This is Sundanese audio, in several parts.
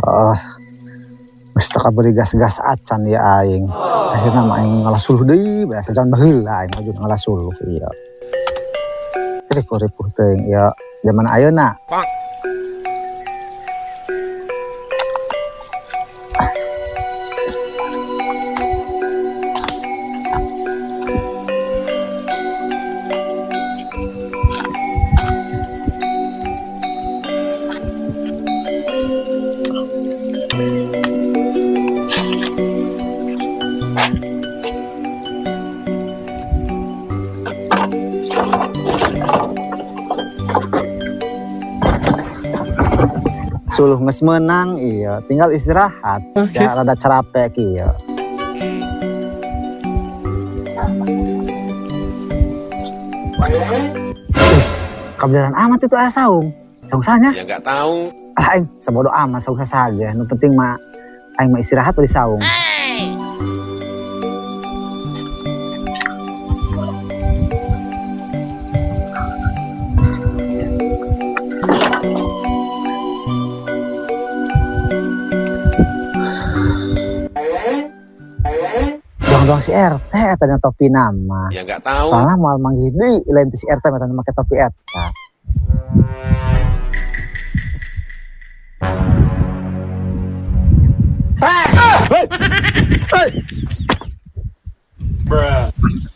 Oh, geus teu kabeli gas-gas acan ya aing. Akhirna mah aing ngalah suluh deui, biasa jaman baheula aing maju ngalah suluh ieu. Ripuh-ripuh teuing ieu zaman ayeuna. Suluh geus meunang ieu, tinggal istirahat. Ya rada carapek ieu. Kabeneran amat itu aya saung. Saung sahanya? Ya nggak tahu. Ah, aing sabodo amat saung saja. Nu penting mah aing mah istirahat di saung. Doang-doang si RT eta dina topi nama. Ya nggak tahu. Soalnya moal manggih deui lain ti si RT mah make topi eta.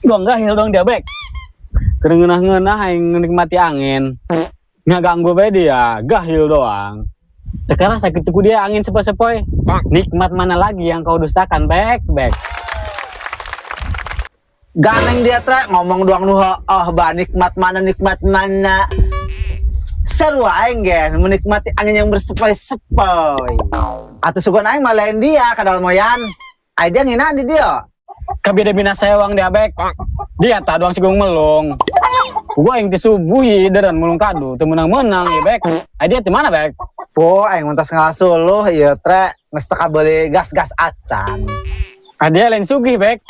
Doang gahil doang dia bek. Kerengeunah-ngeunah aing menikmati angin. Ngaganggu bae dia, gahil doang. Sekarang sakit ku dia angin sepoi-sepoi. Nikmat mana lagi yang kau dustakan, bek, bek. Ganeng dia trek ngomong doang nu oh ba nikmat mana nikmat mana. Seru aing ge menikmati angin yang bersepoi-sepoi. Atuh sugan aing mah lain dia kadal moyan. Ai dia ngeunaan di dia. Kabeda bina sewang dia bek. Dia tak doang sigung melung. Gua aing ti subuh ieu deran mulung kadu teu meunang-meunang ieu bek. Ai dia ti mana bek? Po aing mentas ngalasuluh ieu trek geus teu kabeli gas-gas acan. Ai dia lain sugih bek.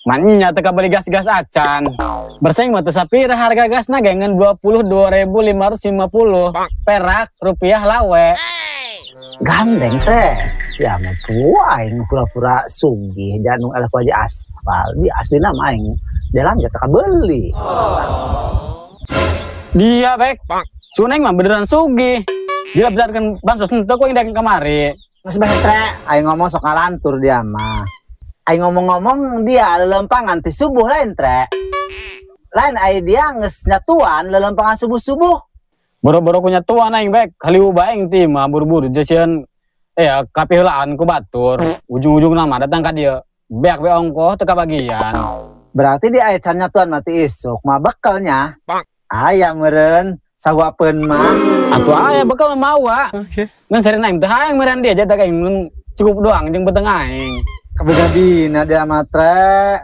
Manya teu kabeli gas-gas acan. Bersaing mah teu sapira harga gasna ge ngan 22.550 perak rupiah lawe. Gandeng teh. Ya mah tua aing pura-pura sugih janung eleh ku aja aspal. Di aslina mah aing jalan ge teu kabeli. Dia bek. Suneng mah beneran sugih. Dia benerkan bansos henteu ku aing dagang kamari. Geus bae tre, aing ngomong sok ngalantur dia mah. Aing ngomong-ngomong dia lelempangan ti subuh lain tre. Lain ai dia geus nyatuan lelempangan subuh-subuh. Boro-boro ku nyatuan aing bek, kaliu bae aing ti mah buru-buru jasieun ya kapiheulaan ku batur. Ujung-ujung nama datang ka dieu. Beak be ongkoh teu kabagian. Berarti dia aya can nyatuan mah ti isuk mah bekelnya. Aya meureun sawapeun mah. Atuh aya bekel mawa. Ngan sarina aing teh hayang meureun dia jadi aing mun cukup doang jeung beteng aing. Kabegabina dia mah tre.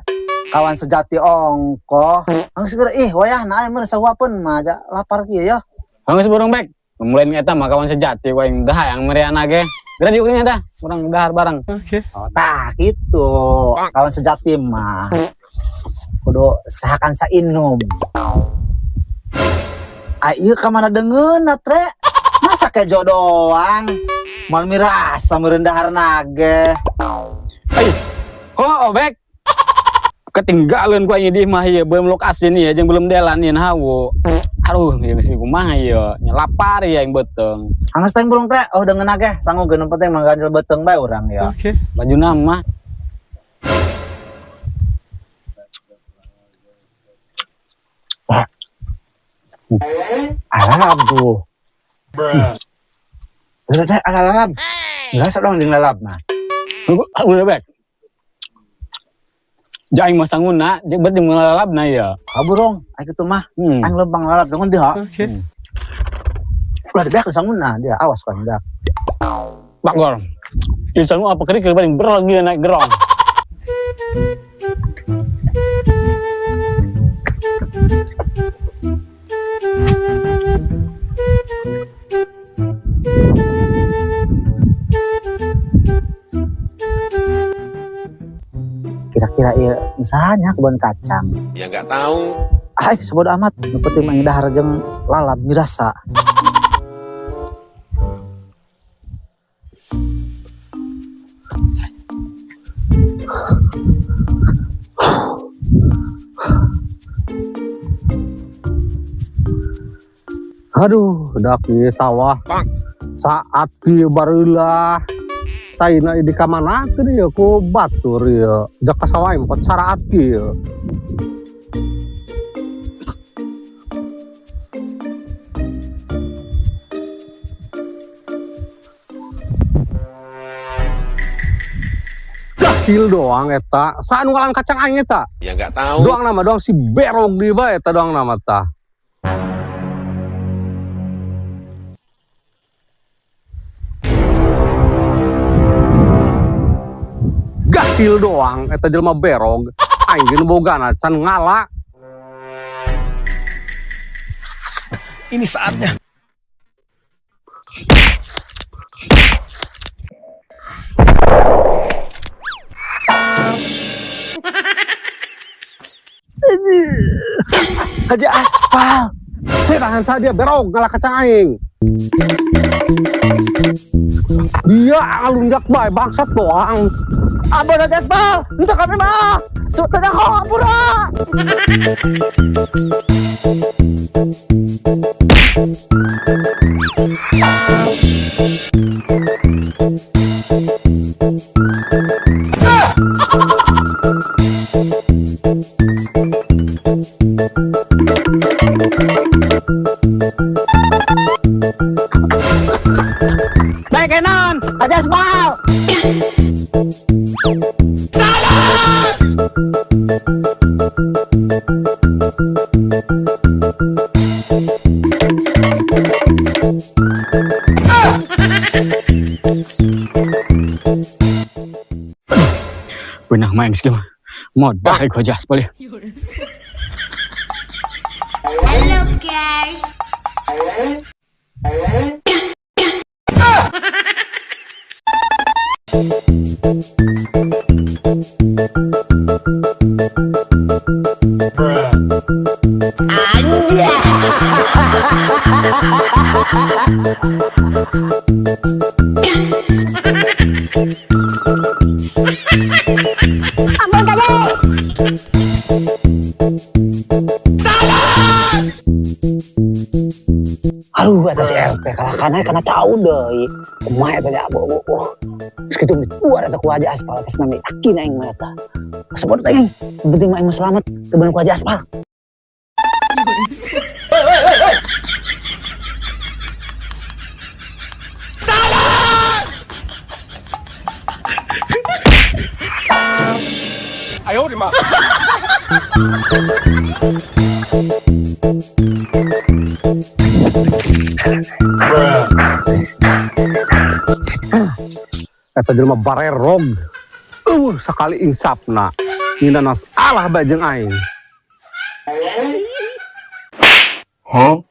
Kawan sejati ongkoh. Geus geura ih wayahna aya meureun sawapeun mah ja lapar kieu ya. Geus burung bek. Mulai eta mah kawan sejati ku aing dah hayang meureun ge. Geura diuk nya tah, urang dahar bareng. Oh, tah kitu. Kawan sejati mah kudu sahakan sainum. Ai ieu ka mana deungeunna tre? Masa kejo doang? Moal mirasa meureun daharna ge. Ai. Oh, bek. Ketinggalan ku aing di mah ieu belum lokasi nih ya jeung belum delan ieu hawu. Aduh, ieu geus kumaha ieu? Nya lapar ieu aing beuteung. Anggeus teh burung teh, oh deungeunna ge sanggup geus penting mah ganjel beuteung bae urang ya. Bajuna mah. Alalab tuh. Udah deh, alalab. Enggak dong jeung lalab mah. Udah bek. Jaing mah sanguna, dia berarti ngelalap na ya. Kaburong, aing kitu mah. Aing lempang lalap dengan dia. Ulah dibek sanguna dia, awas kan dak. Bagor. Ieu sangu apa kerikil paling berat lagi naik gerong. Kira-kira ieu usahanya kebun kacang. Ya nggak tahu. Ay, sabodo amat. Nu penting mah dahar jeung lalap mirasa. Aduh, dak ieu sawah. Saat kieu bareula. Taina di kamanakeun ieu ku batur ieu. Jak ka sawah empat saraat kieu. Gahil doang eta. Saha nu ngalan kacang aing eta? Ya nggak tahu. Doang nama doang si berog di bae eta doang nama tah. Gahil doang eta jelema berog. Aing ge nu bogana can ngala. Ini saatnya. Haji Aspal. Serahan saja dia berog ngala kacang aing. Dia ngalunjak bae bangsat doang. Ampun Haji Aspal, untuk kami mah. Sudah kok ampura. Baik Enon, Haji Aspal. Benah main segala. Modal ku Haji Aspal ya. Halo guys. Aduh, eta si RT kalah kana kana cau deui. Kumaha eta abu abu. Geus kitu dituar eta ku Haji Aspal atas nami yakin aing mah eta. Sabodo teh aing. Yang penting mah aing mah selamat teu beunang ku Haji Aspal. Ayo, Rima. Eta jelema barerog. Sakali insapna. Nina nas alah bae jeung aing. Huh?